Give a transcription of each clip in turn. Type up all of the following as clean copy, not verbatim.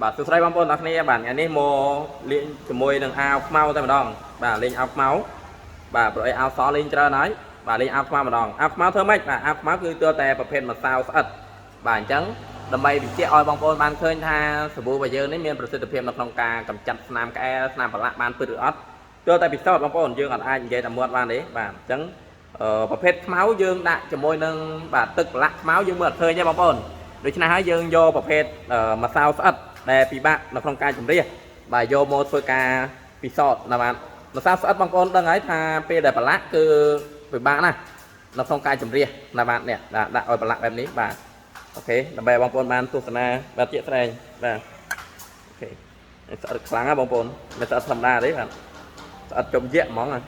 បាទសួស្តីបងប្អូនទាំងអស់គ្នាបាទថ្ងៃនេះមកលេងជាមួយនឹងអាវខ្មៅតែម្ដងបាទលេងអាវខ្មៅបាទព្រោះអីអាវសលេងច្រើនហើយបាទលេងអាវខ្មៅម្ដងអាវខ្មៅធ្វើម៉េចបាទអាវខ្មៅគឺទើតែប្រភេទម្សៅស្អិតបាទអញ្ចឹងដើម្បីបញ្ជាក់ឲ្យបងប្អូនបានឃើញថាសាប៊ូរបស់យើងនេះមានប្រសិទ្ធភាពនៅក្នុងការកម្ចាត់ស្នាមក្អែលស្នាមប្រឡាក់បានពិតឬអត់ទើតែពិសោធន៍បងប្អូនយើងអត់អាចនិយាយតែមាត់បានទេបាទអញ្ចឹងប្រភេទខ្មៅយើងដាក់ជាមួយនឹងបាទទឹកប្រឡាក់ខ្មៅយើងមើលអត់ឃើញទេបងប្អូនដូច្នេះហើយយើងយកប្រភេទម្សៅស្អិតដែលពិបាកនៅក្នុងការជំរះបាទយកមកធ្វើការពិសោធន៍ណាបាទម្សៅស្អិតបងប្អូនដឹងហើយថាពេលដែលប្រឡាក់គឺពិបាកណាស់នៅក្នុងការជំរះណាបាទនេះដាក់ឲ្យប្រឡាក់បែបនេះបាទ OK ដើម្បីឲ្យបងប្អូនបានទស្សនាបាទជាក់ស្ដែងបាទ OK ស្អិតខ្លាំងណាស់បងប្អូនមិនស្អិតធម្មតាទេបាទស្អិតចំយៈហ្មងណា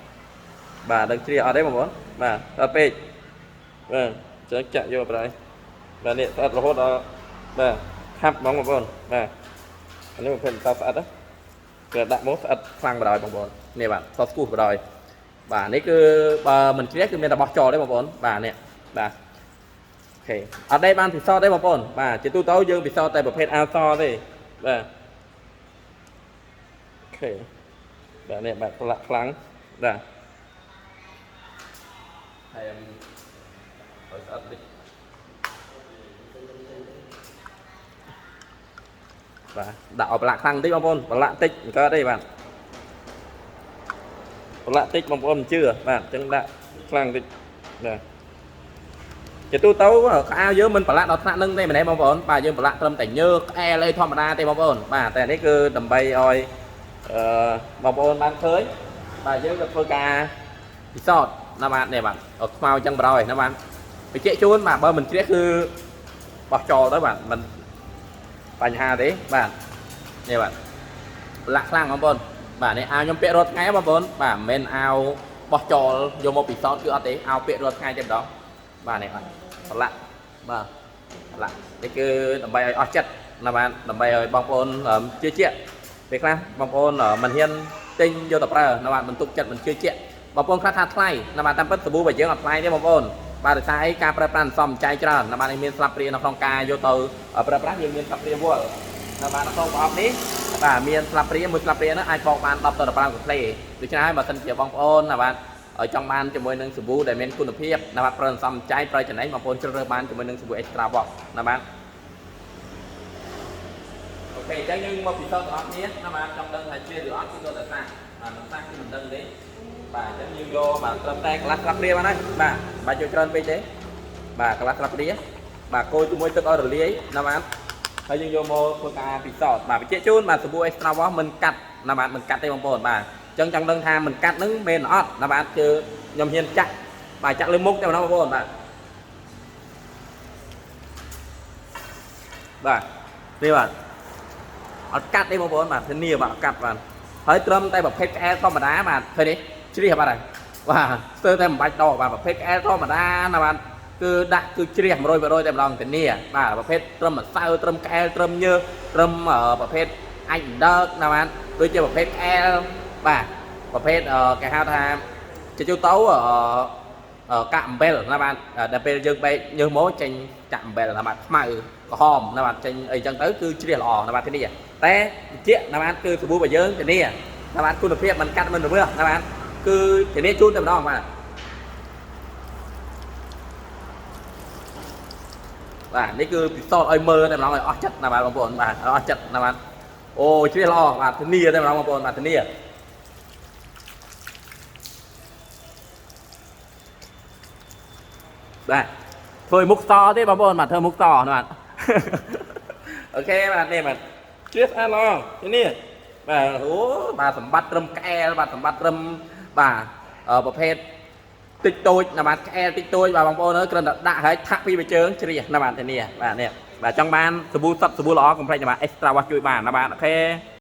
បាទដឹងជ្រាអត់ទេបងប្អូនបាទស្អិតពេកបាទចឹងចាក់យកប្រៃបាទនេះស្អិតរហូតដល់បាទខាប់ហ្មងបងប្អូនបាទអានេះប្រភេទម្សៅស្អិតណាគឺដាក់មកស្អិតខ្លាំងបណ្ដោយបងប្អូននេះបាទសស្គូសបណ្ដោយបាទនេះគឺបើមិនជ្រះគឺមានតែបោះចោលទេបងប្អូនបាទនេះបាទ OK អត់ได้បានពិសោធន៍ទេបងប្អូនបាទជាទូទៅយើងពិសោធន៍តែប្រភេទអាសទេបាទ OK បាទនេះបាទប្រឡាក់ខ្លាំងបាទហើយឲ្យស្អិតតិចបាទដាក់ឲ្យប្រឡាក់ខ្លាំងតិចបងប្អូនប្រឡាក់តិចមិនកើតទេបាទប្រឡាក់តិចបងប្អូនមិនជឿបាទអញ្ចឹងដាក់ខ្លាំងតិចបាទជាទូទៅក្អៅយើងមិនប្រឡាក់ដល់ថ្នាក់នឹងទេមែនទេបងប្អូនបាទយើងប្រឡាក់ត្រឹមតែញើក្អែលអីធម្មតាទេបងប្អូនបាទតែនេះគឺដើម្បីឲ្យអឺបងប្អូនបានឃើញបាទយើងក៏ធ្វើការពិសោធន៍ណាបាទនេះបាទឲ្យខ្មៅចឹងបណ្ដោយណាបាទបញ្ជាក់ជូនបាទបើមិនជ្រះគឺបោះចោលទៅបាទមិនបញ្ហាទេបាទនេះបាទប្រឡាក់ខ្លាំងបងប្អូនបាទនេះអាវខ្ញុំពាក់រាល់ថ្ងៃបងប្អូនបាទមិនមែនអាវបោះចោលយកមកពិសោធន៍គឺអត់ទេអាវពាក់រាល់ថ្ងៃតែម្ដងបាទនេះបាទប្រឡាក់បាទប្រឡាក់នេះគឺដើម្បីឲ្យអស់ចិត្តណាបាទដើម្បីឲ្យបងប្អូនជឿជាក់ពេលខ្លះបងប្អូនមិនហ៊ានទិញយកទៅប្រើណាបាទមិនទុកចិត្តមិនជឿជាក់បងប្អូនខ្លះថាថ្លៃណាបាទតាមពិតសាប៊ូរបស់យើងអត់ថ្លៃទេបងប្អូនបាទដោយសារអីការប្រើប្រាស់សំចៃច្រើនណាបាទនេះមានស្លាបព្រានៅក្នុងការយកទៅប្រើប្រាស់យើងមានស្លាបព្រាវល់ណាបាទនៅក្នុងប្រអប់នេះបាទមានស្លាបព្រាមួយស្លាបព្រាហ្នឹងអាចបោកបាន10ទៅ15កាហ្វេដូច្នេះហើយបើសិនជាបងប្អូនណាបាទឲ្យចង់បានជាមួយនឹងសាប៊ូដែលមានគុណភាពណាបាទប្រើសំចៃប្រើចំណេញបងប្អូនជ្រើសរើសបានជាមួយនឹងសាប៊ូ Extra Wash ណាបាទ OK អញ្ចឹងយើងមកពិសោធន៍ទាំងអស់គ្នាណាបាទចង់ដឹងថាជាឬអត់គឺទៅតែសាកបាទមិនសាកគឺមិនដឹងទេបាទអញ្ចឹងយើងយកបាទត្រឹមតែកន្លះស្លាបព្រាបានហើយបាទបាទយកច្រើនពេកទេបាទកន្លះស្លាបព្រាបាទកូរជាមួយទឹកឲ្យរលាយណាបាទហើយយើងយកមកធ្វើការពិសោធន៍បាទបញ្ជាក់ជូនបាទសាប៊ូ Extra Wash មិនកាត់ណាបាទមិនកាត់ទេបងប្អូនបាទអញ្ចឹងចង់ដឹងថាមិនកាត់ហ្នឹងមែនអត់ណាបាទគឺខ្ញុំហ៊ានចាក់បាទចាក់លើមុខតែម្ដងបងប្អូនបាទបាទនេះបាទអត់កាត់ទេបងប្អូនបាទធានាបាទអត់កាត់បាទហើយត្រឹមតែប្រភេទក្អែលធម្មតាបាទឃើញទេជ្រះបាទហើយបាទស្ទើរតែមិនបាច់ដកបាទប្រភេទក្អែលធម្មតាណាបាទគឺដាក់គឺជ្រះ100%តែម្ដងធានាបាទប្រភេទត្រឹមម្សៅត្រឹមក្អែលត្រឹមញើសត្រឹមប្រភេទអាចដឹកណាបាទដូចជាប្រភេទក្អែលបាទប្រភេទគេហៅថាជាទូទៅកាក់អំបិលណាបាទដល់ពេលយើងបែកញើសមកចេញកាក់អំបិលណាបាទខ្មៅក្រហមណាបាទចេញអីចឹងទៅគឺជ្រះល្អណាបាទធានាតែជាណាបាទគឺសាប៊ូរបស់យើងធានាណាបាទគុណភាពមិនកាត់មិនរវើសណាបាទគឺធានាជូនតែម្ដងបាទបាទនេះគឺពិសោធន៍ឲ្យមើលតែម្ដងឲ្យអស់ចិត្តណាបាទបងប្អូនបាទឲ្យអស់ចិត្តណាបាទអូជ្រះល្អបាទធានាតែម្ដងបងប្អូនបាទធានាបាទធ្វើមុខសទេបងប្អូនបាទធ្វើមុខសណាបាទ OK បាទនេះបាទជ្រះស្អាតល្អនេះបាទអូបាទសម្បត្តិត្រឹមក្អែលបាទសម្បត្តិត្រឹមបាទប្រភេទតិចតូចណាបាទក្អែលតិចតូចបាទបងប្អូនអើយគ្រាន់តែដាក់ហើយធាក់ពីមួយជើងជ្រះណាបាទធានាបាទនេះបាទចង់បានសាប៊ូសុទ្ធសាប៊ូល្អកុំភ្លេចណាបាទ Extra Wash ជួយបានណាបាទ OK។